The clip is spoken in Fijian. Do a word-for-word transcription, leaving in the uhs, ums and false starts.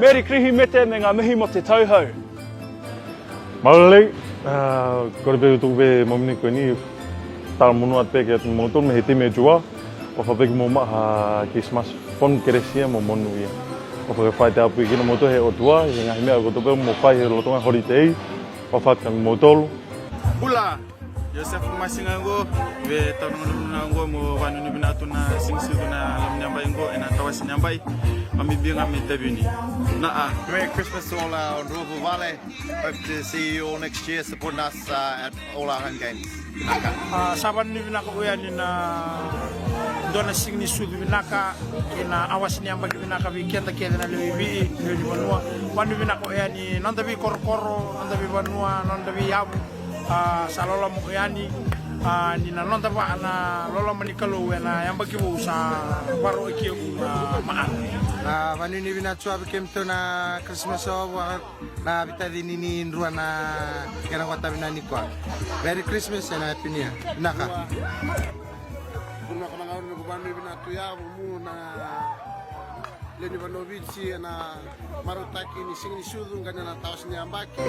Eri Krihi Mete me ga mehi mo te tauhau. Maulei, uh, kore pe tuku pe momini ko ni tala munu at pe ke motor me hiti me jua. O fa pe ki mo ma ha ki smash phone keresia mo monu ia. O fa ke fai te apu ki na motor he o tua, he ga he mea ko to pe mo fai he loto ga holiday. O fa ka mo tolu. Bula. Joseph Masiga qo, ve tau na manumanu qo mo vanuni vinatu na singsigu na lamuni abai qo, ena tawasi ni abai, ma mi biga me tavini. Na a. Merry Christmas to all our Ndruvu Vale. Hope to see you all next year supporting us uh, at all our home games. Vinaka. Ah, sa vanuni vinaka oya ni na dua na siga ni sucu vinaka, ena awasi ni abaki vinaka vei keda kece na lewe i vei, lewe ni vanua. Vanuni vinaka oya ni noda vei korokoro, noda vei vanua, noda vei yavu. A, sa loloma yani, a, ni na noda vaa na loloma ni Kalou ena yabaki vou sa varo eke u na maana. A, vanuni vinaka tu a vei kemudou na Christmas ovu, a, na vitacini ni drua na kena gota vinaka nikua. Merry Christmas and Happy New Year. Vinaka. Vinaka na gauna na vanuni vinaka tu ya, vumu na Lewe ni vanua o Viti ena marautaki ni siga ni sucu, qai na tawasi ni yabaki.